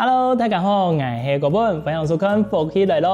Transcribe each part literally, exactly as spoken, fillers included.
Hello，大家好，𠊎係國文，歡迎收看《福氣來了》。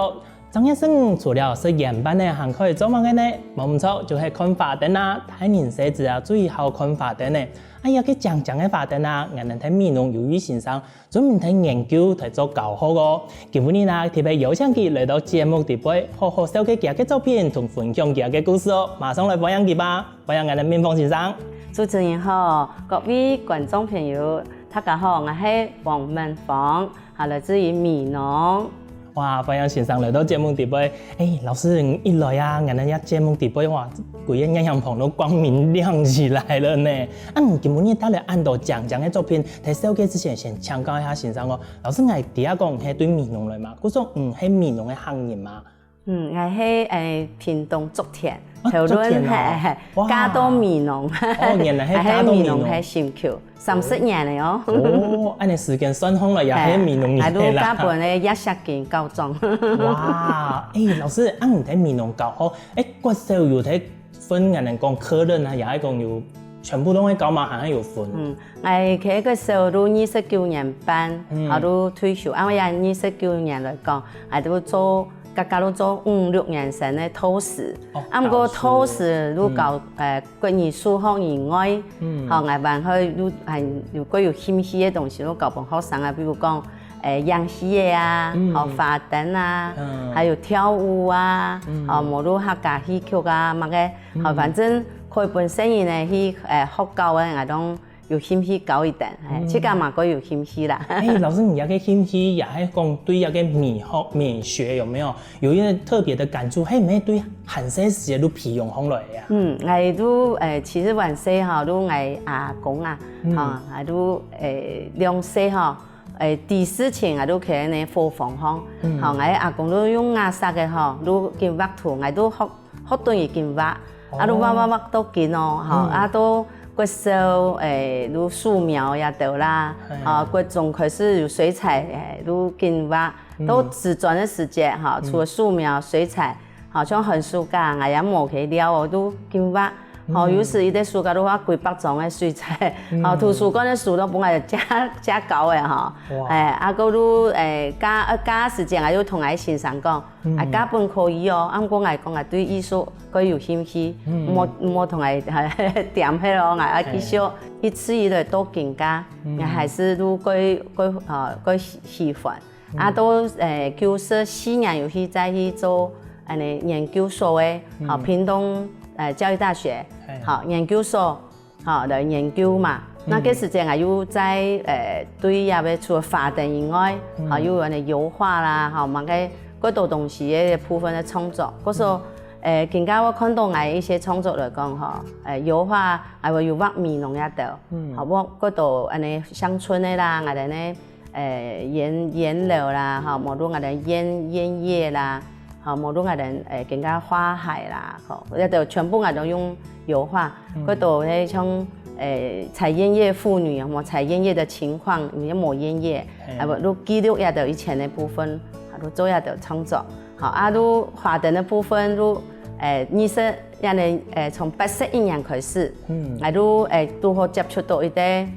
正月十五除了食圓粄仔，還可以做麼个呢？無毋著，就係看花燈啊！大人細子啊，最好看花燈呢。哎呀，該靚靚个花燈啊，𠊎等在美濃有位先生 專門在研究在做教學哦。今晡日啊，特別邀請佢來到節目裡背，好好紹介佢个作品同分享佢个故事哦。馬上來歡迎佢吧，歡迎𠊎等明芳先生。主持人好，各位觀眾朋友，大家好，𠊎係黃明芳，啊，來自於美濃。哇，歡迎先生來到節目裡背。哎，老師，你一來啊，𠊎等這節目裡背哇， 歸個面向棚都光明亮起來了呢。啊，你今晡日帶來恁多靚靚个作品，在紹介之前，先請教一下先生哦。老師，𠊎知啊講你係對美濃來嘛，故所你係美濃个客人嘛？嗯，𠊎係，誒，屏東竹田，啊，頭輪，竹田哦。係，係，哇。嫁到美濃。哦，原來係嫁到美濃。𠊎係美濃个心臼。 三十年了哦。哦，恁樣時間算好了，也係美濃人啦。哎，都嫁分个葉錫君教長。哇，哎，老師，恁樣在美濃教學，哎，國小有在分𠊎等講科任啊，也係講有全部都會教嗎？還係有分？嗯，哎，該國小都二十九年半，嗯，啊，都退休，啊，𠊎也二十九年來講，啊，都做，加加都做五六年生个導師。哦，啊，毋過導師，導師都教，嗯，呃， 國語、數學以外，嗯，吼，𠊎還會有，還有過有興趣个東西，都教分學生啊，比如講，誒，影戲个啊，嗯，吼，花燈啊，嗯，還有跳舞啊，嗯，吼，無論客家戲曲啊，麼个，吼，嗯，反正可以分細人仔去，誒，學校个，𠊎都有興趣教佢等，嘿，嗯，自家嘛過有興趣啦。哎，老師，你這個興趣也係講對這個美學、美學有沒有？ 有一個特別的感觸，係毋係對還細時个就培養起來个啊？嗯，𠊎都，誒，其實還細吼，都𠊎阿公啊，嗯，吼，𠊎都，誒，兩歲吼，誒，第一事情𠊎都去該伙房吼，嗯，吼，𠊎阿公都用瓦石个吼，都緊畫圖，𠊎都學，學等佢緊畫，哦，啊，都畫畫畫到緊哦，吼，嗯，啊，到國小，誒，都素描也得啦，嘿，吼，國中開始有水彩，誒，都緊畫， 到自轉个時節，吼，除了素描、水彩，吼，像寒暑假，𠊎也無去尞哦，都緊畫。吼，有時一個暑假都畫幾百張个水彩，吼，圖書館个書都分𠊎借，借交个吼。哇。哎，啊，過都，哎，假，呃，假時節，𠊎就同𠊎先生講，哎，假本可以哦，啊，毋過𠊎講，𠊎對藝術較有興趣，莫，莫同𠊎點忒咯，𠊎愛繼續一直以來到今下，𠊎還係都較，較，呃，較喜，喜歡。 啊，到，誒，九十四年又去再去做，恁呢，研究所个，吼，屏東，誒，教育大學，嘿，吼，研究所，吼，來研究嘛。那該時節啊，又在，誒，對這个除了花燈以外，吼，又有恁呢油畫啦，吼，麼个，較多東西个部分个創作。故所，誒，今下𠊎看到𠊎一些創作來講，吼，誒，油畫，還有有畫美濃這兜，吼，畫較多恁呢鄉村个啦，恁呢， 誒，菸，菸樓啦，吼，無論𠊎等菸，菸葉啦，吼，無論𠊎等，誒，更加花海啦，吼，這兜全部𠊎都用油畫，嗯，過到該像，誒，採菸葉婦女，無採菸葉个情況，有無菸葉，嘿，啊，無，都記錄這兜以前个部分，啊，都做這兜創作。 好，啊，就花燈个部分，就，誒，二十，恁呢，誒，從八十一年開始，嗯，啊，就，誒，拄好接觸到一個，誒，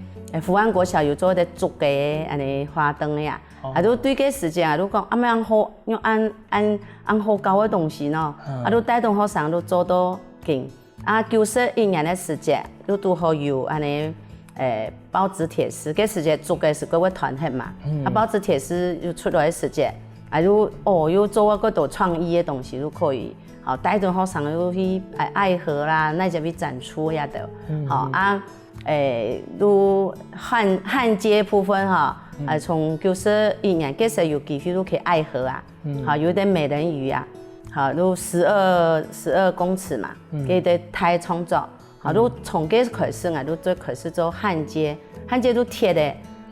福安國小有做一個竹个，恁呢花燈个啊，哦，啊，就對該時節啊，就講，啊，仰恁好，用恁，恁，恁好搞个東西喏，嗯，啊，就帶動學生就做到今 啊，九十一年个時節，又拄好有恁呢，誒，報紙貼詩，該時節竹个係較會斷忒嘛。嗯。啊，報紙貼詩又出來个時節，啊，又，哦，又做過較多創意个東西，又可以，吼，帶動學生又去，誒，愛河啦，該隻去展出這兜。嗯。吼，啊，誒，就漢，漢街部分吼，嗯，啊，從九十一年，該時有機會就去愛河啊。 嗯。吼，有一個美人魚啊，吼，就十二，十二公尺嘛，嗯，該個大創作，吼，嗯，就從該開始啊，就最開始做焊接，焊接就鐵个，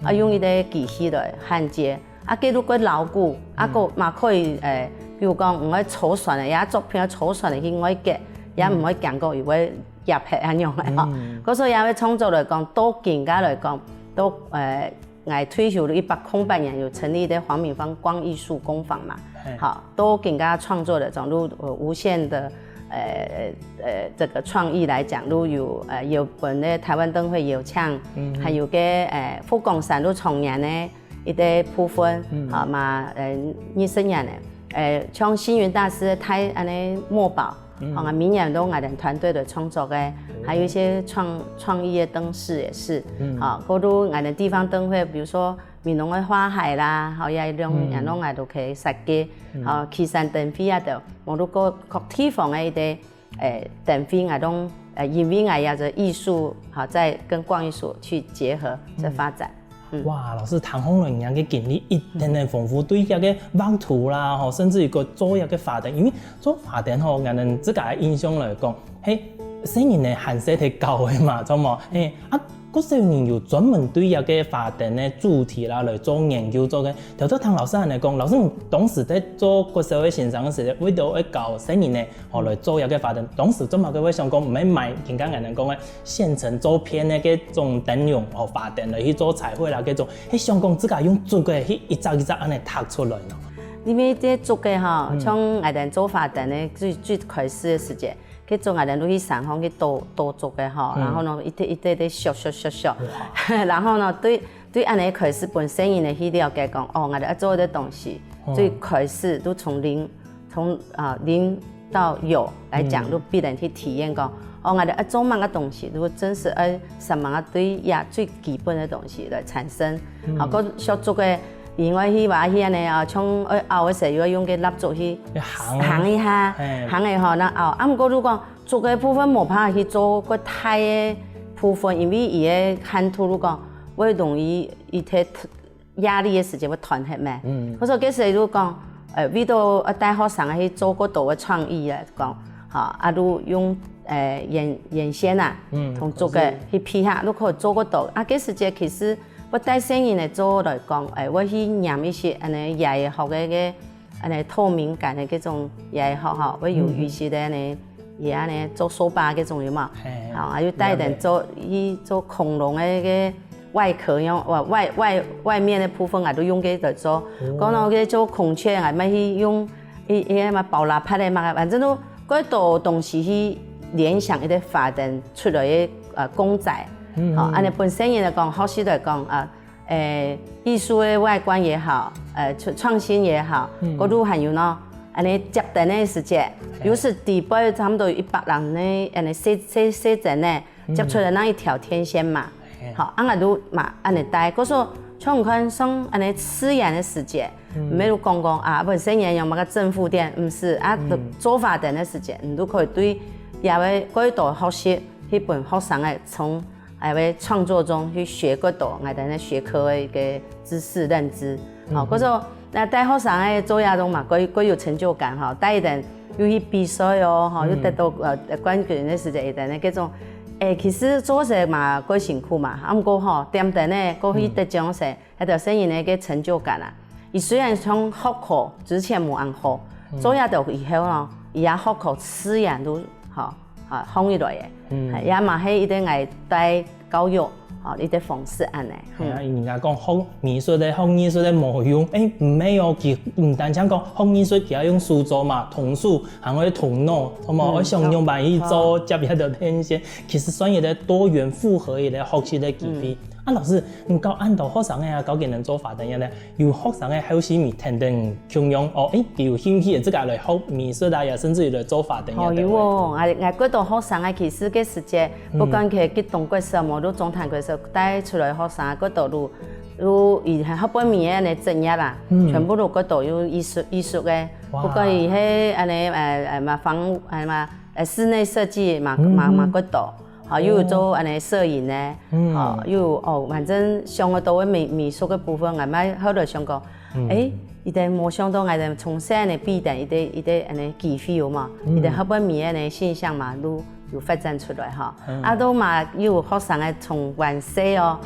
啊，嗯，用一個機器來焊接，啊，該就較牢固，啊，嗯，過嘛可以，誒，比如講，毋會坐船个，也作品愛坐船个去外國，也毋會驚過佢會壓忒恁樣个吼。嗯。故所以這個創作來講，到今下來講，都，誒， 𠊎退休了一百空八年，有成立一個黃明芳光藝術工坊嘛。嘿。好，都更加創作了種都，呃，無限的，呃，呃，這個創意來講，都有，呃，有分个台灣燈會邀請，嗯哼，還有个，呃，佛光山都重年呢，一个部分，嗯，好嘛，呃，二十年个，呃，像星云大师个大安尼墨宝，嗯，好啊，明年都𠊎等團队个创作个，还有一些创创意个灯饰也是，嗯，好，过多𠊎等地方灯会，比如说美浓个花海啦，好也用也用来都可以设计，好，旗山灯会啊都，我如果各地方个一个，诶，灯会啊用，呃，因为𠊎也是艺术，好，在跟逛艺术去结合，在发展。 哇，老師談紅了人个經歷一定很豐富，對這个畫圖啦，吼，甚至於个做這个花燈，因為做花燈吼，𠊎等自家个印象來講，嘿，細人仔還細忒搞个嘛，著無？嘿，啊，國小人有專門對這个花燈个主題啦來做研究，做个。頭頭聽老師恁樣講，老師你當時在做國小个先生个時，為著愛教細人仔，吼，來做這个花燈，當時做麼个會想講毋係買，今下𠊎等講个 現成周邊个該種燈籠哦，花燈來去做彩繪啦，該種，係想講自家用竹个去一隻一隻恁樣擇出來呢。因為這竹个吼，像𠊎等做花燈个最最開始个時節，該種𠊎等都去山上去倒倒竹个吼，然後呢一垤一垤个削削削削，然後呢對對恁樣開始分細人仔去了解講，哦，𠊎等愛做个東西，最開始都從零從啊零到有來講，都必然去體驗講，哦，𠊎等愛做麼个東西，如果真實愛什麼个對呀最基本个東西來產生。好，个削竹个，另外去話去恁樣啊，像愛拗个時候，又愛用个蠟燭去行行一下，行个吼，那拗。啊，毋過如果竹个部分無辦法去做个大个部分，因為佢个handle如果會容易一垤 壓力个時節會斷忒咩？嗯，所以該時就講，呃，為著呃帶學生去做較多个創意來講，吼，啊，就用呃眼眼線啊，嗯，同竹个去配合，就可以做較多。啊，該時節其實會帶細人仔做來講，誒，會去拈一些恁樣也會學个个恁樣透明感个這種也會學吼，會有一些个恁樣也恁樣做手把个種有無？啊，又帶等做去做恐龍个个 外殼用外外外外面个部分啊，都用該个做。講到該做孔雀啊，乜去用一一个麼包拉帕个嘛，反正都蓋多東西去聯想一个花燈出來个呃公仔。好，恁樣本身人來講，學習來講啊，誒，藝術个外觀也好，呃，創創新也好，過都還有呢，恁樣接燈个時節，有時底背差不多有一百人呢，恁樣細細細燈呢。 接出來那一條天線嘛。好，恁樣就嘛恁樣帶。可是像你看像恁樣自然个時節，毋係講講啊，本身人有麼个正負電，毋係啊，做花燈个時節，你都可以對也會過多學習，去分學生个從也會創作中去學過多，𠊎等个學科个一个知識認知。好，可是 那帶學生个做這種嘛，蓋蓋有成就感吼，帶佢等又去比賽哦，吼，又得到呃冠軍个時節，佢等个這種，誒，其實做事嘛蓋辛苦嘛，啊毋過吼，恬恬个過去得獎時，該條細人个个成就感啊，佢雖然從學科之前無恁好，做這兜以後咯，佢也學科自然都吼，啊，放起來个，也嘛係一定愛帶 教育，吼，一个方式恁樣。係啊，人家講學美術个、學藝術个無用，誒，毋係哦，佢毋單淨講學藝術，佢愛用手做嘛，動手，還愛動腦，同埋愛想用辦法去做接一个電線，其實算一个多元複合一个學習个機會。啊，老師，你教恁多學生个啊，教佢等做花燈个呢，有學生个後續乜跈等 共樣哦，誒，佢有興趣个，自家來學美術啊，也甚至於來做花燈啊。哦，有哦，𠊎𠊎蓋多學生啊，其實該時節，不管佢去東國小無，都中潭國小帶出來學生啊，蓋多都都以後半面个呢職業啦，全部都蓋多有藝術藝術个，不管佢係恁呢呃呃嘛房呃嘛呃室內設計嘛嘛嘛蓋多。 好，又有做恁呢攝影呢，好，又有哦，反正想得到个美美術个部分，𠊎乜後來想講，誒，一定無想到𠊎等從細个比等一个一个恁呢機會有嘛，一定後背面个呢現象嘛，都有發展出來哈。啊，都嘛又有學生个從還細哦，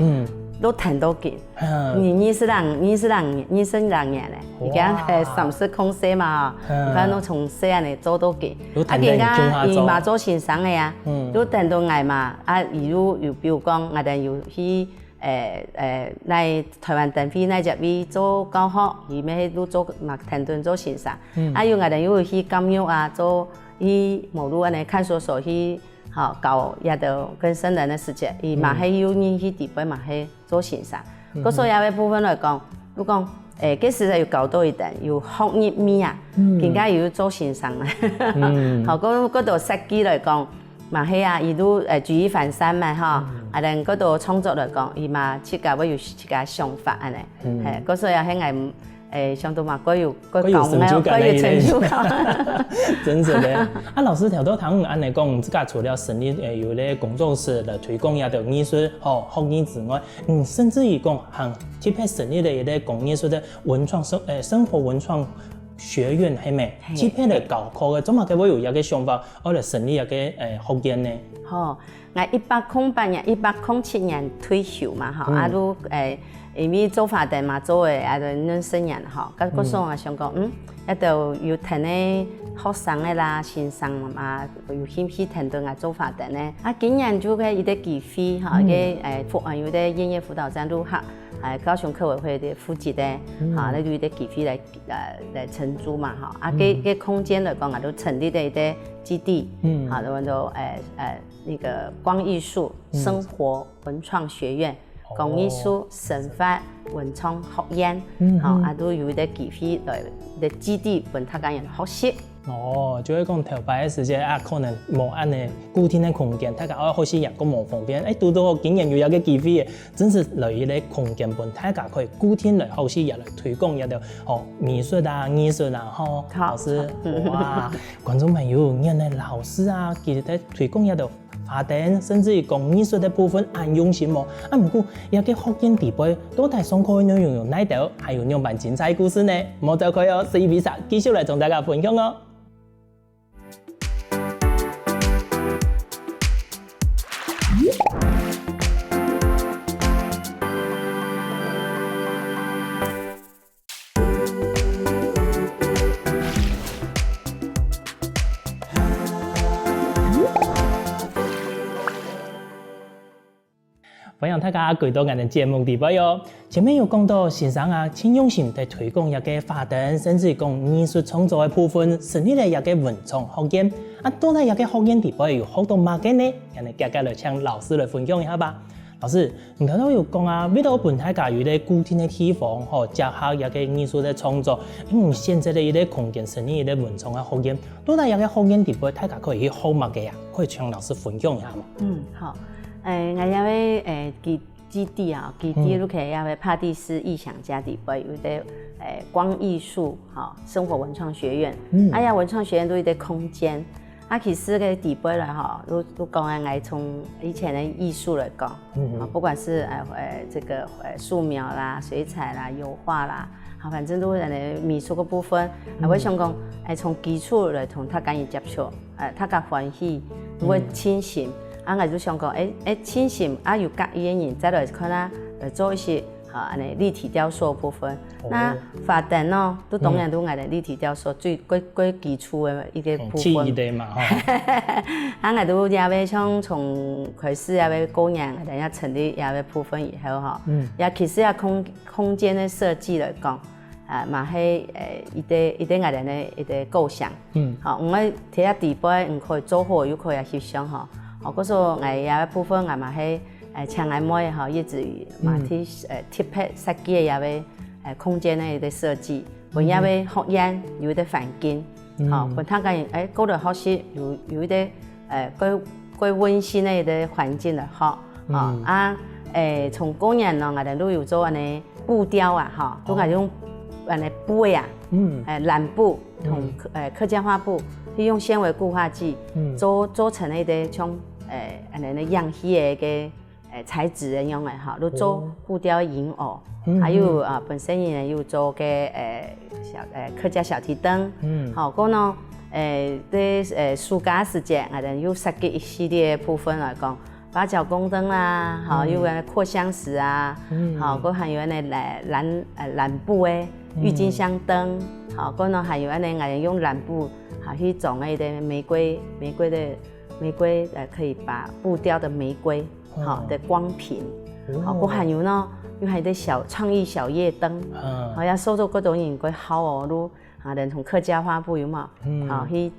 都跈到今。 二二十零二十零二十零年咧，已經係三十空歲嘛吼，你看都從細漢仔做到今，啊，今下佢嘛做先生个啊，都等到𠊎嘛，啊，佢又又比如講，𠊎等有去誒誒，來台灣燈會那隻位做教學，佢乜都做嘛，跈等做先生，啊，有𠊎等又有去教育啊，做去網路恁呢看守所去，好教這兜更生人个時節，佢嘛係有人去底背嘛係 做先生。故所以个部分來講，就講，誒，該時節有教導佢等，有學日味啊，嗯。更加有做先生啊。嗯。好，該，該道設計來講，嘛係啊，佢都，誒，舉一反三嘛，吼。嗯。啊，then該道創作來講，佢嘛自家會有自家想法恁呢。嗯。嘿，該所以啊，係𠊎，誒，想到嘛，該有，該有成就感个，該有成就感。真是的。啊，老師，頭頭聽你恁呢講，自家除了成立，誒，有个工作室來推廣這个藝術，吼，學藝之外，嗯，甚至於講，還特別成立了一个講藝術个 文創生，誒，生活文創學院，係無？嘿。特別來教課个，做麼个會有這个想法，愛來成立這个，誒，學院呢？吼，𠊎一百空八年，一百空七年退休嘛，吼，嗯。啊，就，誒，因為做花燈嘛，做个啊，就二十年，吼，該，嗯。該時候𠊎想講，嗯，這兜有跈个學生个啦，先生嘛，有興趣跈等𠊎做花燈个。啊，今年就該一个機會，吼，嗯。一个，誒，輔，呃，有个音樂輔導站，就學，誒，高雄客委會个負責个，嗯。吼，該有一个機會來 呃，來承租嘛，吼。啊，該，嗯。該空間來講啊，就成立了一个基地，嗯。吼，就叫做，呃，呃，那個光藝術生活文創學院，哦。光藝術生活文創學院，嗯，吼，嗯。啊，就有一个機會來，來基地分大家人學習。哦，就係講頭擺个時節啊，可能無恁呢固定个空間，大家愛學習也較無方便。誒，堵到好今年有一个機會， 真實來一个空間分大家可以固定來學習，也來推廣這兜，哦，美術啊、藝術啊，吼，好。老師，哇，觀眾朋友，原來老師啊，佢在推廣這兜花燈，甚至於講藝術个部分恁用心哦。啊，毋過，這个學院底背到底上課个內容有哪兜，還有仰般精彩故事呢？莫走開哦，十一比三繼續來同大家分享哦。 歡迎大家回到𠊎等節目裡背哦。前面有講到先生啊，盡用心在推廣這个花燈，甚至講藝術創作个部分，成立了這个文創學院。啊，到底這个學院裡背有學到麼个呢？𠊎等遽遽來請老師來分享一下吧。老師，你頭頭有講啊，為了分大家有一个固定个地方，吼，接下這个藝術个創作，嗯，選擇了一个空間，成立一个文創个學院。到底這个學院裡背，大家可以去學麼个啊？可以請老師分享一下嗎？嗯，好。誒，𠊎這位，誒，基，基地啊，基地嗯。就係這位帕蒂斯異想家裡背有一个，誒，光藝術，吼，生活文創學院。嗯。啊，這文創學院都有一个空間。啊，其實个底背來吼，就，就講啊，𠊎從以前个藝術來講，嗯哼。啊，不管是，呃，呃，這个，呃，素描啦、水彩啦、油畫啦，啊，反正都係美術个部分。啊，嗯。𠊎想講，誒，從基礎來同大家人接觸， 呃，大家歡喜，就會盡心。嗯。啊，𠊎就想講，誒，誒，盡心啊，有合意个人再來看啊，來做一些，啊，恁呢立體雕塑个部分。哦。那花燈哦，都當然都𠊎等立體雕塑最，最，最基礎个一个部分。嗯，第一个嘛，吼。啊，𠊎都也會像從開始也會過年，𠊎等也成立也會部分以後吼，嗯。也其實也空，空間个設計來講， 啊，嘛係，誒，一个，一个𠊎等个一个構想。嗯。吼，𠊎在這底背，嗯，可以做好，又可以翕相吼。哦，故所𠊎這部分𠊎嘛係，誒，請𠊎妹吼，葉子瑜嘛，嗯。去，誒，特別設計个這个，誒，空間个一个設計，分這个學院有一个環境，嗯。吼，分大家人，誒，過來學習有，有一个，誒，過，過溫馨个一个環境來學。 吼，嗯。啊，誒，從過年呢，𠊎等都有做恁呢布雕啊，吼，哦。都係用恁呢布个啊，嗯。誒，藍布同，嗯。誒，客家畫布，去用纖維固化劑，嗯。做，做成了一个像，誒，恁呢樣式个一个，誒，材質个樣个，吼，都做哦。布雕銀偶，嗯，還有，嗯。啊，本身呢有做个，誒，小，誒，客家小提燈，嗯。吼，過呢，誒，在，誒，暑假時節，𠊎等又設計一系列个部分來講， 芭蕉公燈啦，吼，嗯。有个擴香石啊，嗯。吼，還有恁呢藍，藍，呃，藍布个鬱金香燈，嗯。吼，過呢還有恁呢，𠊎用藍布，吼，去裝个一个玫瑰，玫瑰个，玫瑰，呃，可以把布雕的玫瑰，吼，哦。的光瓶。哦。吼，還有呢，又還有一个小，創意小夜燈，嗯。吼，也受到各種人个好哦，都 啊，連同客家畫布有無？嗯。好，去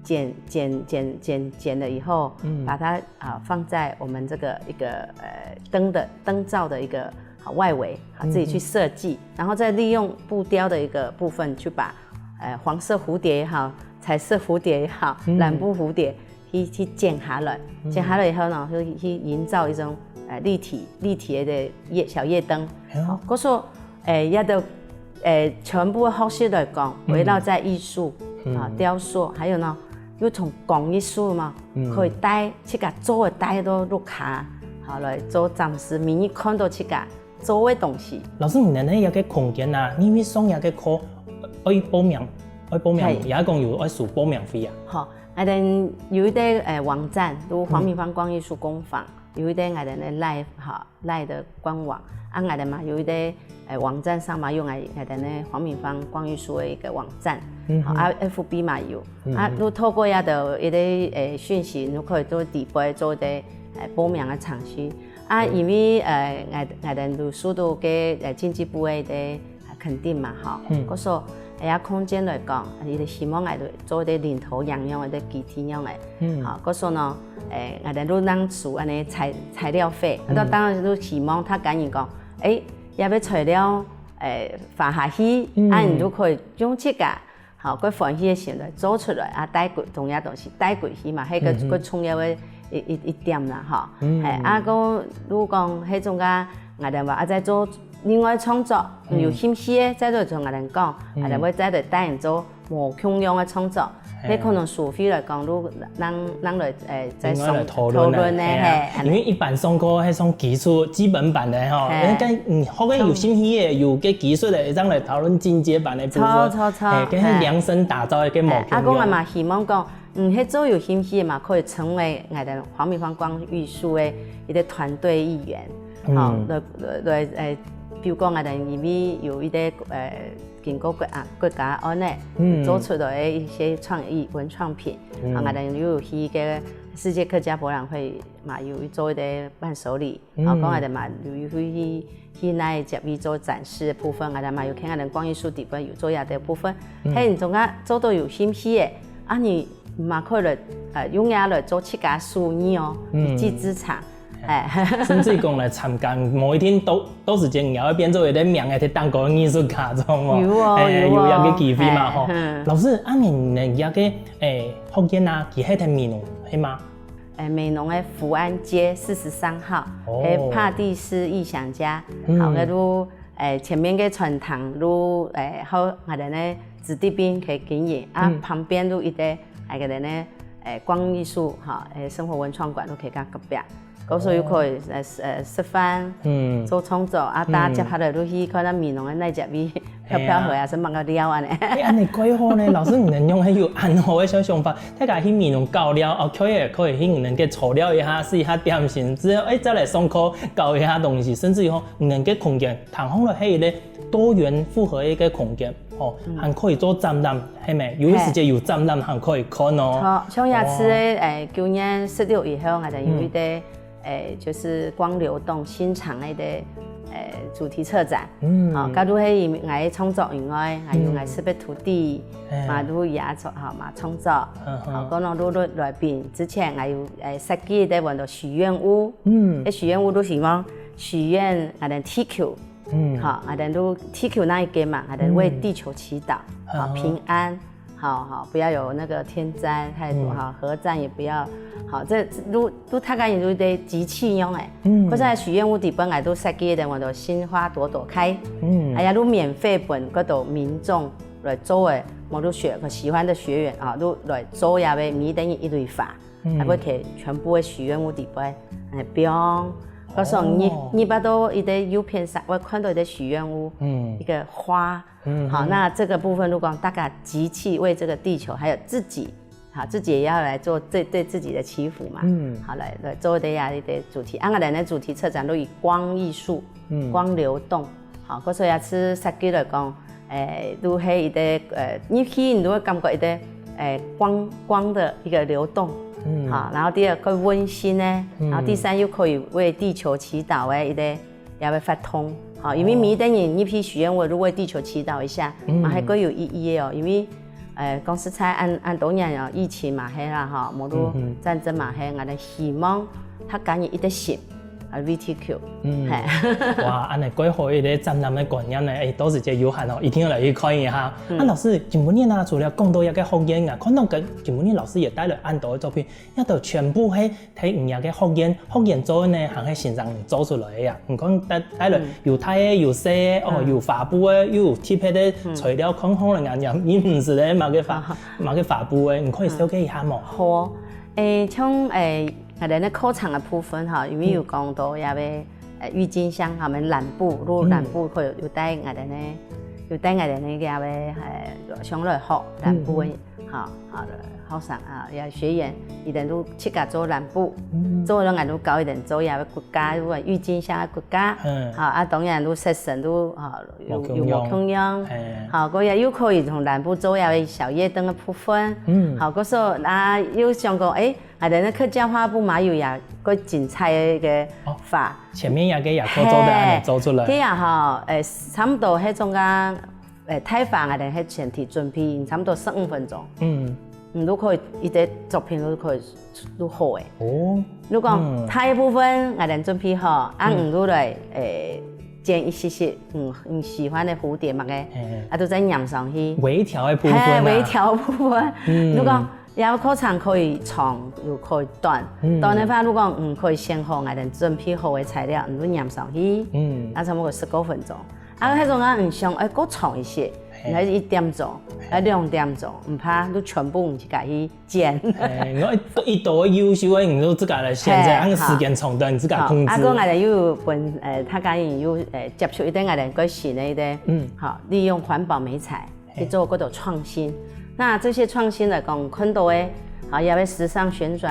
剪，剪，剪，剪，剪了以後，嗯。把它，啊，放在我們這個一個，呃，燈的，燈罩的一個，好，外围，好，自己去设计，然后再利用布雕的一个部分去把，呃，黄色蝴蝶也好，彩色蝴蝶也好，蓝布蝴蝶去，去剪下来，剪下来以后呢，去，去营造一种，呃，立体，立体的夜，小夜灯。好，故所，呃，也都，呃，全部学习来讲，围绕在艺术，啊，雕塑，还有呢，又从工艺术嘛，可以带，自家做个带到屋下，好，来做展示，每日看到自家 做个东西。老师，你等个一个空间啊，你为上一个课，呃，爱报名，爱报名，也讲有爱收报名费啊？好，𠊎等有一个，呃，网站，就黄明芳光艺术工坊，有一个𠊎等个Line，哈，Line的官网，啊，𠊎等嘛有一个，呃，网站上嘛有𠊎，𠊎等个黄明芳光艺术的一个网站，好，啊，F B嘛有，啊，就透过一个，一个，呃，讯息，就可以做底背做一个，呃，报名的程序。 啊，因为，呃，𠊎，𠊎等都受到个，呃，经济部个个，呃，肯定嘛，吼。故所，哎呀，空间来讲，伊就希望𠊎等做个领头羊样个个基地样个。吼，故所呢，哎，𠊎等都能收安尼材，材料费。那当然都希望他赶紧讲，哎，也要材料，哎，发下去，啊，你就可以用这个 好，佢欢喜个心来做出来，啊，帶過，重要東西帶過去嘛，係个，个重要个一，一，一點啦，吼。係，啊，个，如果講係種个，𠊎等話啊，再做另外創作，有興趣个，再做同𠊎等講，𠊎等會再來帶你做無共樣个創作。係可能收費來講，如能，能來，誒，再討論个，係啊，因為一般上課係上基礎基本班个吼，該，嗯，學个有興趣个，有个基礎个，正來討論進階班个部分。著，著，著，係，該係量身打造个無共樣。啊，講个嘛，希望講，嗯，係做有興趣个嘛，可以成為𠊎等黃明芳光藝術个一个團隊一員。好，來，來，來，誒，比如講𠊎等因為有一个，誒，經過國啊，國家安呢，做出來个一些創意文創品，啊，𠊎等又有去个世界客家博覽會嘛，有做一个伴手禮， 吼，講𠊎等嘛有去，去，去該接去做展示个部分，𠊎等嘛有看𠊎等光藝術底背有做這个部分，係你總个做到有興趣个，啊你嘛可以來，呃，用這來做自家收入哦，一技之長，哎。甚至講來參加，無一定到，到時間你也會變做一个名个當高个藝術家，知道無？有哦，哎，有哦，有這个機會嘛，吼。老師，啊你，你這个，哎，學院啊，佢係在美濃，係嗎？ 誒，美濃个福安街四十三號，哦，誒，帕蒂斯異想家，嗯，好，該就，誒，前面个餐廳就，誒，好，𠊎等个子弟兵可以經營，啊，嗯，旁邊就一个，誒，𠊎等个，誒，光藝術，哈，誒，生活文創館就可以跟隔壁，故所又可以，誒，誒，食飯，嗯，做創作，啊，大家接下來就去看下美濃个那隻位， 飄飄河啊，係麼个尞安呢。哎，安呢蓋好呢，老師，你等用个有恁好个小想法，大家去美濃搞尞，哦，可以，可以去你等个坐尞一下，食一下點心，之後，哎，再來上課，搞一下東西，甚至於吼，你等个空間，聽起來係一个多元複合个一个空間，吼，還可以做展覽，係無？有个時節有展覽還可以看哦。好，像這次个，誒，舊年十六以後，𠊎等有一个 誒，就是光流動新場个，誒，主題策展。嗯，好，假如係𠊎个創作以外，還有𠊎識別土地，嘛，就也創，好嘛，創作。好，講到就來賓之前，𠊎有，誒，設計个叫做許願屋。嗯，誒，許願屋就希望許願，𠊎等地球，嗯，好，𠊎等就地球那一个嘛，𠊎等為地球祈禱，好，平安。 好，好，不要有那个天災太多，嗯，哈，核戰也不要，好，這就，就大家也就得集氣用誒。嗯，或者許願屋底本來都設計个，我都心花朵朵開。嗯，哎呀，就免費分各種民眾來做誒，我都學，喜歡的學員啊，都來做呀，每一等一蕊花。 嗯，還會貼全部个許願屋底背，誒，放。故所你，哦，你捌到一个郵票上，會看到一个許願屋，嗯，一个花。嗯，好，那這个部分如果大家集氣為這个地球，還有自己，好，自己也要來做這，對自己的祈福嘛。嗯，好，來，來做這樣一个主題。啊，𠊎等个主題策展都以光藝術，嗯，光流動， 好，故所也係設計來講，誒，就係一个，呃，入去你就會感覺一个，誒，光，光的一个流動，嗯，好，然後第二个溫馨呢，嗯，然後第三又可以為地球祈禱个一个，也會發通，好，因為每一个人入去許願，我就為地球祈禱一下，嗯，嘛還較有意義个哦，因為，呃，講實在，恁，恁多年哦，疫情嘛係啦，吼，無就戰爭嘛係，𠊎等希望大家人一个心，啊，V T Q，嗯，嘿。哇，恁呢蓋好一個展覽个觀念呢，欸，到時節有閒哦，一定愛來去看一下。嗯。啊，老師，今晡日啊，除了講到這個學院啊，看到个今晡日老師也帶來恁多个作品，這都全部係在你這個學院，學院做个呢，還係先生你做出來个呀？你看帶，帶來有大个，有細个，哦，嗯。有花布个，又有特別个材料，看好了啊，你毋識个麼个花，麼个花布个，你可以紹介一下無？好哦，欸，像欸，𠊎等个課程个部分哈，因為有講到這個 呃，鬱金香，𠊎等染布，就染布會有，有帶𠊎等个，有帶𠊎等个个，呃，上來學染布个，哈，好的，學生啊，也學員，佢等就自家做染布，做了𠊎就教佢等做這個骨架，有鬱金香个骨架，嗯。好，啊，當然就色水就，哈，有，有無共樣，嘿。好，過也又可以從染布做這個小夜燈个部分，嗯。好，過說，啊，又想講，欸， 𠊎等个客家花布嘛有也个精彩个一個花。哦，前面這個也可以做得恁呢做出來。嘿，這樣吼，欸，差不多該種啊，欸，大花𠊎等係前提準備，差不多十五分鐘。嗯。你就可以，一個作品就可以就好欸。哦。如果大部分𠊎等準備好，啊，嗯。你就來，欸，剪一些些，嗯，你喜歡个蝴蝶麼个，嘿。啊，就再染上去。微調个部分啊。嘿，微調个部分。嗯。如果 這個課程可以長，又可以短。嗯。短个話，如果，嗯，可以先學𠊎等準備好个材料，你就染上去，嗯。啊，差不多十五分鐘。啊，該種啊，你想，欸，過長一些，嘿。你還係一點鐘，嘿。啊，兩點鐘，毋怕，就全部你自家去剪。欸，你看一，一多優秀个，你就自家來選擇，嘿，恁時間長短，你自家控制。好，啊，過𠊎等又分，呃，大家又，呃，接觸一點𠊎等个新个一點，嗯。好，利用環保媒材。 去做過多創新。那這些創新來講，看到个，好，這個時尚旋轉，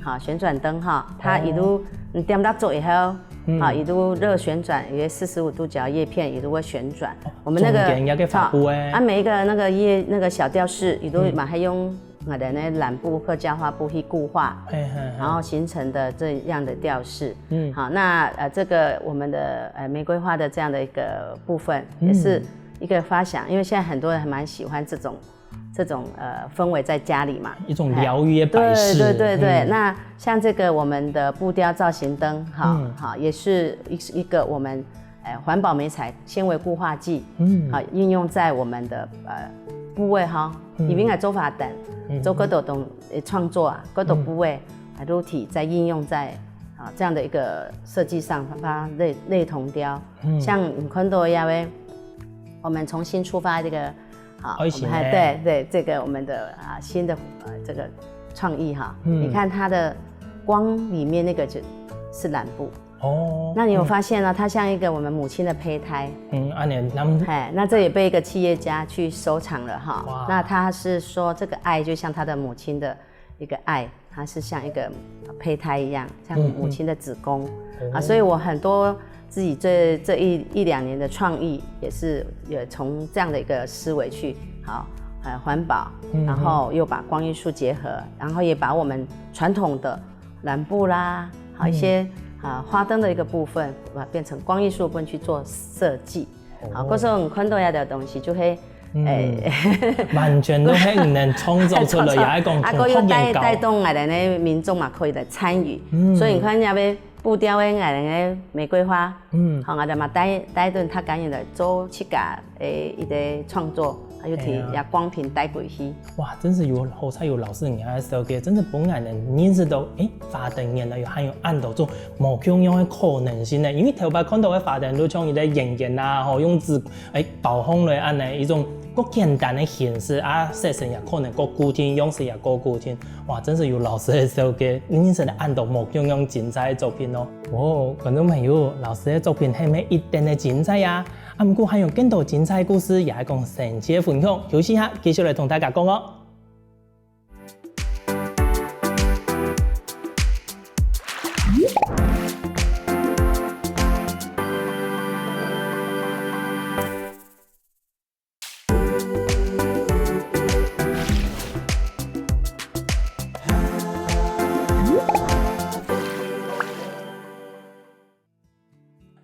好，旋轉燈哈，它一路，哦。你點蠟燭以後，嗯。好，一路熱旋轉，有個四十五度角葉片一路會旋轉。哦，我們那個，中間那個發布欸。好，啊，每一個那個葉，那個小吊飾，一路嘛還用𠊎等个染布、客家花布去固化，嘿，嘿，嘿。然後形成的這樣的吊飾。嗯。好，那，呃，這個我們的，呃，玫瑰花的這樣的一個部分，也是 一個發想，因為現在很多人還蠻喜歡這種，這種，呃，氛圍在家裡嘛。一種療癒的擺飾。對，對，對，對。嗯。那像這個我們的布雕造型燈，哈，嗯。哈，也是一，一個我們，呃，環保媒材纖維固化劑，嗯。哈，應用在我們的，呃，布位哈，嗯。因為𠊎做花燈，嗯。做過多東，呃，創作啊，過多布位，嗯。啊，肉體再應用在，啊，這樣的一個設計上，把它類，類同雕。嗯。像你看到一樣的 我們重新出發這個，好，愛心欸。我們還，對，對，這個我們的，啊，新的，呃，這個創意哈。嗯。你看它的光裡面那個就是染布。哦。那你有發現呢，嗯。它像一個我們母親的胚胎。嗯，恁呢，那，哎，那這也被一個企業家去收藏了哈。哇。那他是說這個愛就像他的母親的一個愛， 它是像一個胚胎一樣，像母親的子宮。嗯，嗯。啊，所以我很多自己這，這一，一兩年的創意也是也從這樣的一個思維去，好，呃，環保，嗯，嗯。然後又把光藝術結合，然後也把我們傳統的染布啦，好，一些，嗯。啊，花燈的一個部分，把它變成光藝術部分去做設計。 好，哦。故所你看到這兜東西就係，嗯。欸，完全都係你能創造出來，創造。也係講啊，過又帶，從學院教。帶動𠊎等个民眾嘛可以來參與。嗯。所以你看，這位布雕个𠊎等个玫瑰花，嗯。好，𠊎等嘛帶，帶動大家人來做自家个一個創作，啊，又提，哎呀。也光品帶過去。 哇，真係有好彩有老師你个紹介，真係分𠊎等認識到，欸，花燈原來有還有恁多種無共樣个可能性呢。因為頭擺看到个花燈都像一個圓圓啊，吼，用紙，欸，包紅來恁呢，一種較簡單个形式啊，色水也可能較固定，樣式也較固定。哇，真係有老師个紹介，認識了恁多無共樣精彩个作品哦。哦，觀眾朋友，老師个作品係毋係一點个精彩啊？啊，毋過還有更多精彩故事，也係講神奇个分享。休息一下，繼續來同大家講哦。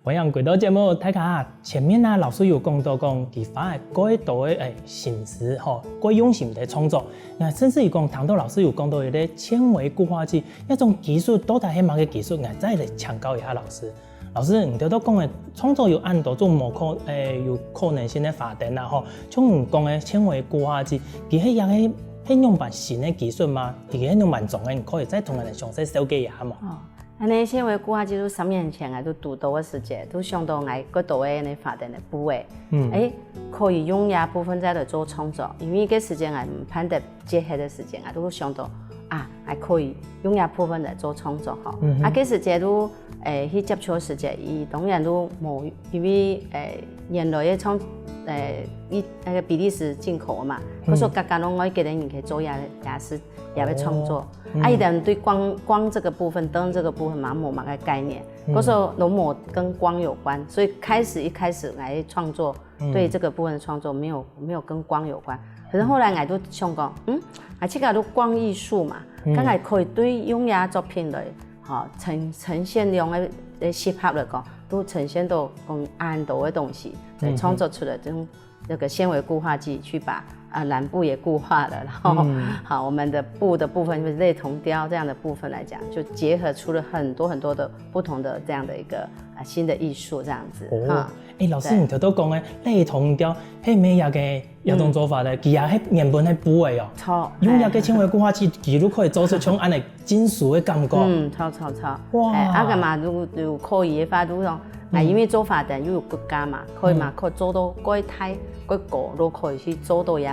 歡迎回到節目，大家好。前面啊，老師有講到講，佢花了蓋多个，欸，心思吼，蓋用心个創作。那甚至於講，聽到老師有講到一個纖維固化劑，這種技術到底係麼个技術？𠊎再來請教一下老師。老師，你頭先講个創作有恁多種無可，欸，有可能性个發展啦吼，像你講个纖維固化劑，佢係也係，係仰般新个技術嗎？佢係仰般做个？你可以再同𠊎等詳細紹介一下無？哦， 恁呢纖維固化劑就三年前啊，就堵到个時節，就想到𠊎過多个呢發展个部位，嗯，欸，可以用這部分再來做創作，因為該時節𠊎毋盼得結核个時節，𠊎就想到啊，𠊎可以用這部分來做創作吼。嗯哼，啊，該時節就，欸，去接觸个時節，佢當然就無，因為，欸，原來个創，欸，佢那個比利時進口个嘛，嗯，可是價格攏愛，一個人可以做這，也係，也會創作。哦， 啊，佢等對光，光這個部分，燈這個部分嘛，無麼个概念，嗯，可是攏無跟光有關，所以開始，一開始來創作，嗯，對這個部分的創作沒有，沒有跟光有關。可是後來𠊎就想講，嗯，啊，這個都光藝術嘛，嗯，看來可以對用這作品來，吼，呈，呈現用个，呃，適合來講，都呈現到講恁多个東西，來創作出來這種 那個纖維固化劑去把，啊，藍布也固化了，然後，嗯，好，我們的布的部分，就是類銅雕這樣的部分來講，就結合出了很多很多的不同的這樣的一個，啊，新的藝術這樣子，哦，哈。欸，老師，對。你頭先講个類銅雕，係毋係這個，這種做法呢？嗯。佢也係原本係布个哦。著，用這個纖維固化劑，佢就可以做出像恁呢 金屬个感覺。嗯，著，著，著。哇。欸，啊，該嘛，如，如果可以个話，就講，啊，嗯，因為做花燈又有骨架嘛，可以嘛，嗯，可以做到蓋大、蓋高，都可以去做到這个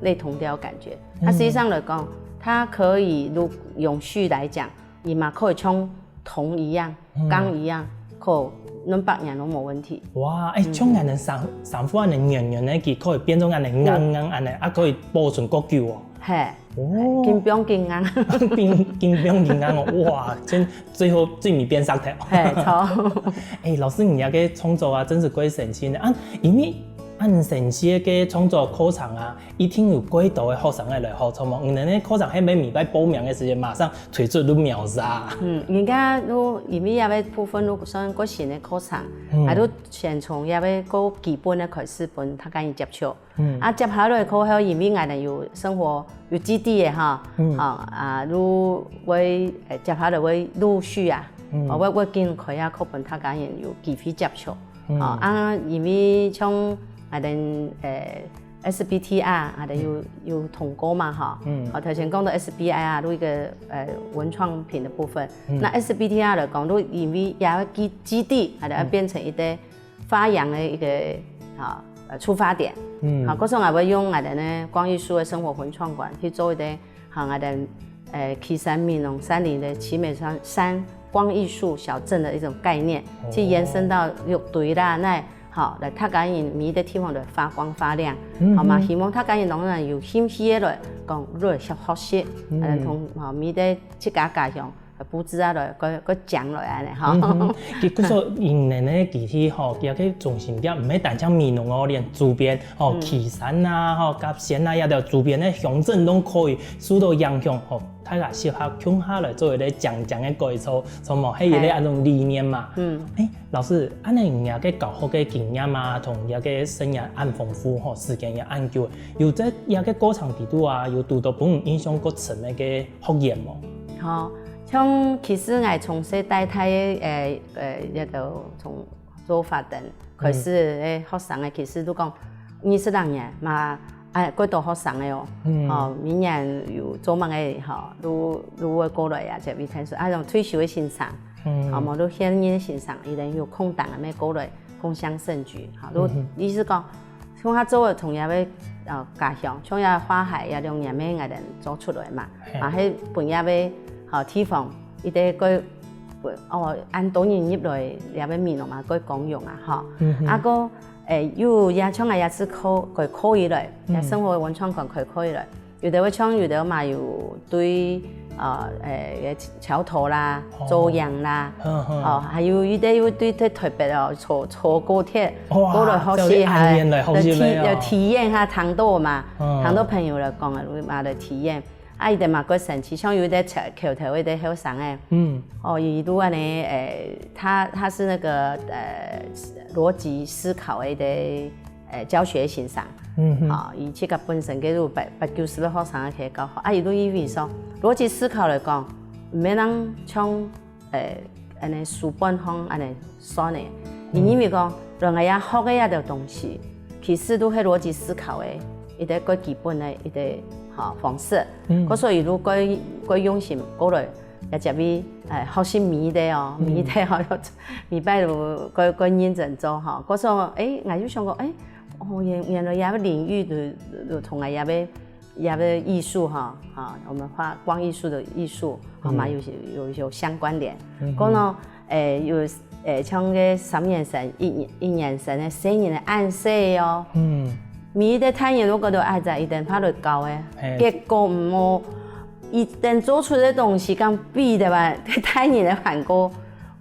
類銅雕感覺。它實際上來講，嗯，它可以，如用續來講，佢嘛可以像銅一樣、嗯，鋼一樣，可能百年都無問題。哇，欸，嗯，像恁呢衫，衫褲恁呢軟軟个，佢可以變做恁呢硬硬恁呢，啊，可以保存較久哦。嘿。 哦。緊繃緊硬。緊，緊繃緊硬哦，哇，真，最後最尾變石頭。嘿，著。欸，老師，你這個創作啊，真係蓋神奇呢。啊，因為恁神奇个創作課程啊，一定有蓋多个學生愛來學習嘛。你等个課程係毋係每擺報名个時間，馬上推出都秒殺？嗯，人家都因為這個部分都算蓋新个課程，嗯，啊，都先從這個較基本个開始分大家人接觸。 嗯。啊，接下來過後，因為𠊎等有生活有基地个哈，嗯，啊，啊，就會，呃，接下來會陸續啊，嗯，啊，會，會緊開啊，課分大家人有機會接觸。嗯。啊，啊，因為像𠊎等，呃，S B T R，𠊎等有，嗯，有通過嘛哈。嗯。啊，頭先講到S B I啊，就一個，呃，文創品的部分。嗯。那S B T R來講，就因為也要基，基地，𠊎等要變成一個 發揚个一個，啊，呃，出發點。嗯。啊，故所𠊎會用𠊎等个光藝術个生活文創館去做一個，啊，𠊎等，呃，旗山美濃山林个旗美山，山光藝術小鎮个一種概念，哦，去延伸到六堆啦，那，好，來大家人每一個地方來發光發亮，嗯哼，好嘛？希望大家人當然有興趣个來，講來學，學習，嗯，呃，同，好，每一個自家家鄉 布置啊來，个，个講落來呢，吼。嗯哼，其實說，因為呢，其實吼，佢个中心點毋係單淨美濃哦，連周邊吼，嗯，旗山啊，吼，甲仙啊，這兜周邊个鄉鎮都可以受到影響，吼，大家適合共下來做一個靚靚个改造，什麼，係一個，嘿，恁種理念嘛。嗯。欸，老師，恁呢你个教學个經驗啊，同你个生涯恁豐富吼，時間也恁久，有在這個過程底肚啊，有堵到分你印象較深个 學員無？吼，像其實𠊎從細帶大个，呃，呃，這個從做花燈開始个學生个，其實都講二十零年嘛，哎，幾多學生个哦，嗯，吼，每年有做麼个吼，都，都會過來啊，這位看書，啊，種退休个先生，嗯，吼，無都現任个先生，佢等有空檔啊，乜過來共襄盛舉，吼，都，嗯哼，意思講， 像佢做个同樣个，呃，家鄉，像這花海這兩年个𠊎等做出來嘛，嘿，啊，係分這个，吼，地方，一個个，哦，恁多人入來這个美濃嘛，个光榮啊，吼。嗯哼。啊，个，誒，又也像𠊎也係靠，个靠起來，嗯，也生活文創館靠起來。有的會像有的嘛有對，呃，誒，橋頭啦，哦，朝陽啦，嗯哼，哦，還有一個又對，對台北哦，坐，坐高鐵，哇，過來學習，走去安源來學習个哦。體，體驗下聽到嘛，嗯，聽到朋友來講啊，嘛來體驗。啊，佢等嘛過生趣，像有一个橋，橋頭一个後生个，嗯，哦，佢都恁呢，誒，他他是那個呃邏輯思考的一个呃教學先生，嗯哼，啊，佢自家本身个有八八九十个學生个可以教好，啊，佢都認為說，邏輯思考來講，毋免人像 誒，恁呢書本項恁呢算个。因為講，人家也學个這兜東西，其實都係邏輯思考个一个最基本个一个哈方式。嗯，故所以如果過用心過來，也接位誒學習每一个哦，每一个吼，每擺都過過認真做吼。故所誒，𠊎就想講，誒，哦，原原來這个領域就就同𠊎這个 也个藝術哈，哈，我們畫光藝術的藝術，哈，嘛有有有相關聯。講到，誒，有誒，像个三年生、一一年生个細人个恁細哦，嗯，每一个大人都覺得哎呀，一定怕落教个，結果毋好，一定做出个東西，跟比的吧，大人个還過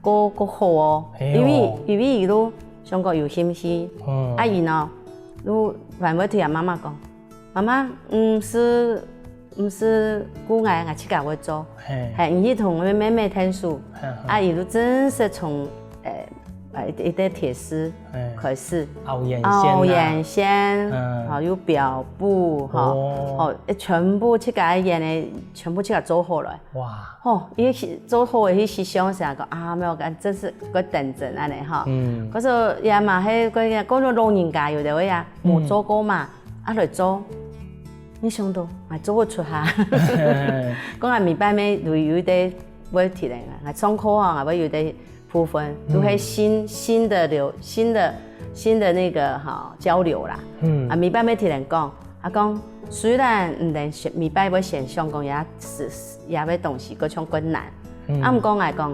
過過好哦，因為因為佢都想講有興趣，啊，佢呢，都還會對阿媽媽講。 媽媽，毋使毋使顧𠊎，𠊎自家會做。嘿，你去同𠊎妹妹𢯭手，啊，佢就正式從誒誒一个鐵絲開始，拗眼線，拗眼線，吼，有表布，吼，哦，全部自家眼个，全部自家做好來。哇！ 吼，佢去做好个去思想時啊，講啊，無，真是个等真恁呢吼。嗯，可是也嘛，係个講到老人家有个位啊，無做過嘛，啊來做，你想到，𠊎做毋出哈。講啊，每擺咩有有一个問題咧，𠊎上課啊，𠊎會有一个部分，都係新新的流新的新的那个哈交流啦。嗯，啊，每擺咩聽人講， 啊講，雖然毋能先每擺會先想講也是也个東西，各種困難。啊，毋過𠊎講，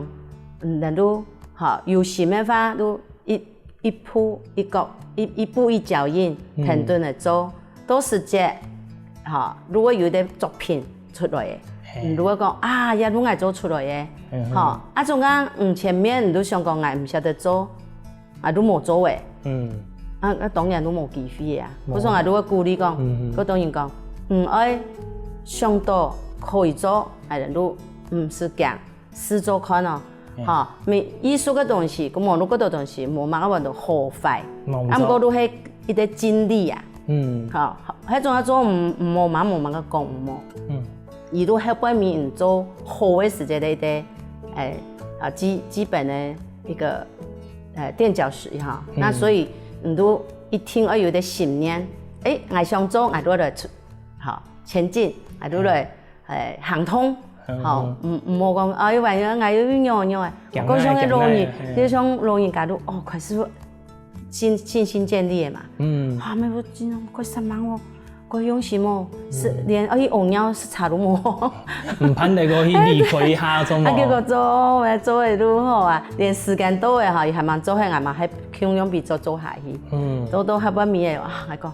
嗯，人都吼有心个話，都一一步一個一一步一腳印，停頓个做，到時節，吼，如果有个作品出來个，你如果講啊，也都𠊎做出來个，吼，啊，中間嗯前面你都想講𠊎毋曉得做， 啊，都無做誒。嗯，啊，啊，當然都無機會啊。故所啊，都會鼓勵講，嗯，嗯，各當然講，嗯，愛想到可以做，哎，都毋使驚，試做看哦。哈，每藝術个東西，咁無，如果个東西，無麼个話都好壞，啊，毋過都係一个經歷啊。嗯，好，該種啊做，毋，毋好嘛，無麼个講，毋好。嗯。 佢都後背面做好个時節个个，誒，啊，基基本个一个，呃，墊腳石哈。那所以你都一定愛有个信念，誒，𠊎想做，𠊎都來出，好，前進，𠊎都來，誒，行通，好，毋毋好講，哎，萬一𠊎又仰仰誒，講像个老人，就像老人家都哦，開始 信信心建立个嘛。嗯，啊，無，真个，該煞猛哦，該用心哦，係連愛去屙尿係差都無。毋盼得過去離開一下，做無？啊，結果做，做个都好啊，連時間到个哈，佢還吂做，還嘛還共樣比做做下去。嗯，做到下半暝个，哇，𠊎講，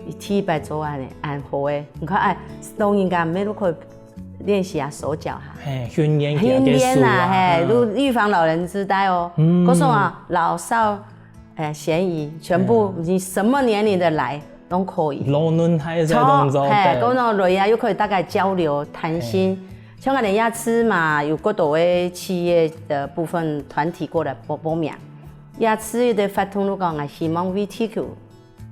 佢第一擺做恁呢，恁好个，你看，哎，老人家毋係都可以練習啊，手腳哈，嘿，訓練佢个手啊，訓練啊，嘿，都預防老人痴呆哦。嗯，故所啊，老少 誒，嫌疑，全部你什麼年齡的來都可以。老嫩還在動作，嘿，對。跟老人家又可以大概交流、談心。像𠊎等這次嘛，有過多个企業的部分團體過來報報名。這次个活動，如果𠊎希望為地球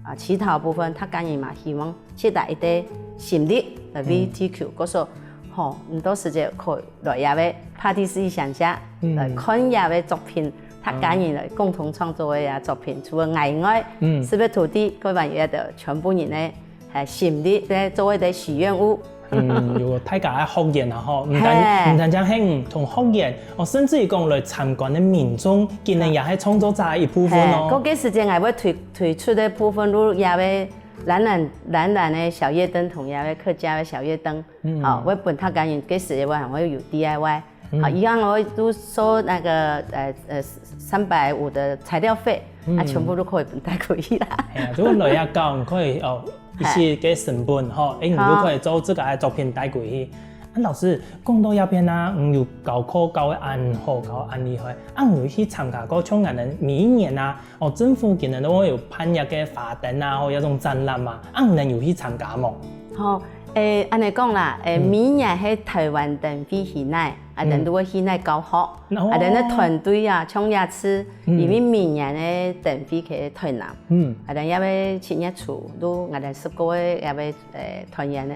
啊，祈禱部分，大家人嘛希望 去打一个心力來為地球，故所，吼，你到時節可以來這位帕蒂斯想家，來看這位作品，大家人來共同創作个這作品，除了𠊎以外，是不是土地各位也得全部人个，誒，心力來做一个許願屋。嗯，有大家个學員啊，吼，毋單毋單淨係同學員，哦，甚至於講來參觀个民眾，今年也係創作者个一部分哦。嘿，該个時間𠊎會推推出个部分，如這位 藍藍藍藍个小夜燈同這个客家个小夜燈，好，會分大家人，該時个話還會有D I Y，好，一樣會都收那個呃呃三百五的材料費，啊，全部都可以分帶過去啦。哎呀，如果來這搞，你可以哦，一些个成本吼，哎，你就可以做自家个作品帶過去。啊，老師，講到這片啊，你有教課教个恁好，教恁厲害，啊，你有去參加過像恁樣每一年啊， 哦，政府今年都會有辦一个花燈啊，或者種展覽嘛，啊，你有去參加無？吼，誒，恁樣講啦，誒，每年係台灣燈會起來，啊，等都會起來教學，啊，等个團隊啊，像這次，因為每年个燈會在台南，嗯，啊，等也會七月初，都𠊎等十個个也會，誒，團員个，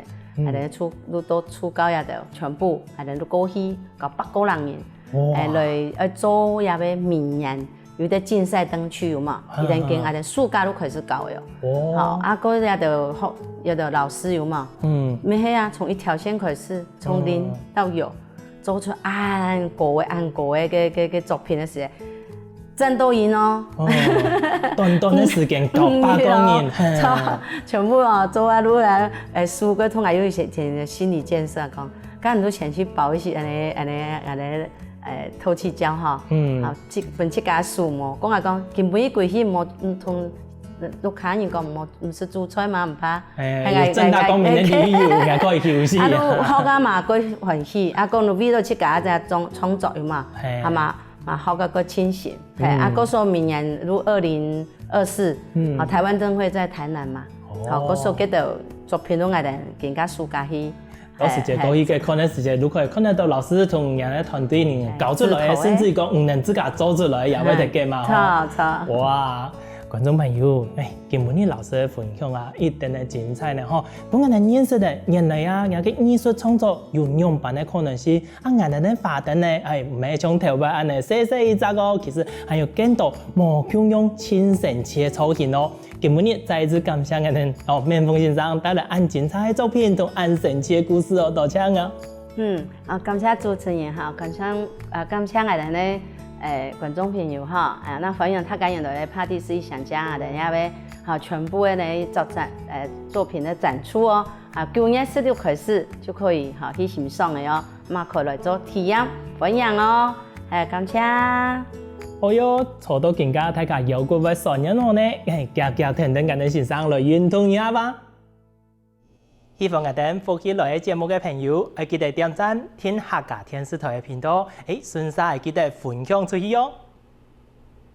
啊，等初都都初教也都全部，啊，等都過去搞八個人，誒，來，呃，做也會每年 有个競賽燈區有無？佢等今啊，暑假都開始搞个哦。哦，啊，過有个學，有个老師有無？嗯，毋係啊，從一條線開始，從零到有，做出恁高个恁高个个个个作品个時，戰鬥營哦。短短个時間搞八個人，嘿，全部哦，做啊，如果誒，輸个通常有一些心理建設，講，該你都先去報一些恁樣恁樣恁樣。 誒，透氣膠哈，嗯，啊，自分自家手摸，講啊講，根本一過去摸，嗯，同屋下人講摸，毋係煮菜嘛，毋怕，哎，有正大光明个理由，應該可以休息。啊，都學啊嘛，過歡喜，啊，講你為了自家在創創作嘛，係嘛，嘛學个過清醒，係，啊，過說明年如二零二四，嗯，啊，台灣燈會在台南嘛，好，過說這个作品都愛等更加暑假去。 到時節過去个看个時節，如果看得到老師同你个團隊人搞出來，甚至講毋能自家做出來，也會得个嘛，吼。著著。哇，觀眾朋友，哎，今晡日老師个分享啊，一等个精彩呢，吼，分𠊎等認識个原來啊，這个藝術創作有仰般个可能性，啊，𠊎等个花燈呢，哎，毋係像頭擺恁樣細細一隻哦，其實還有更多無共樣、盡神奇个造型哦。 今晡日再一次感謝𠊎等哦，面峰先生帶來恁精彩个作品同恁神奇个故事哦，多謝啊！嗯，啊，感謝主持人哈，感謝啊，感謝𠊎等个誒觀眾朋友哈，啊，那歡迎大家來到Party四一想家啊，等下會哈全部个呢作展誒作品个展出哦，啊，九月十六開始就可以哈去欣賞个哦。 嘛可來做體驗，歡迎哦！誒，感謝。哦喲，坐到今下大家腰骨會痠軟哦呢，誒，遽遽跈等𠊎等先生來運動一下吧。喜歡𠊎等福氣來个節目个朋友，愛記得點讚、訂客家電視台个頻道，誒，順續愛記得分享出去哦！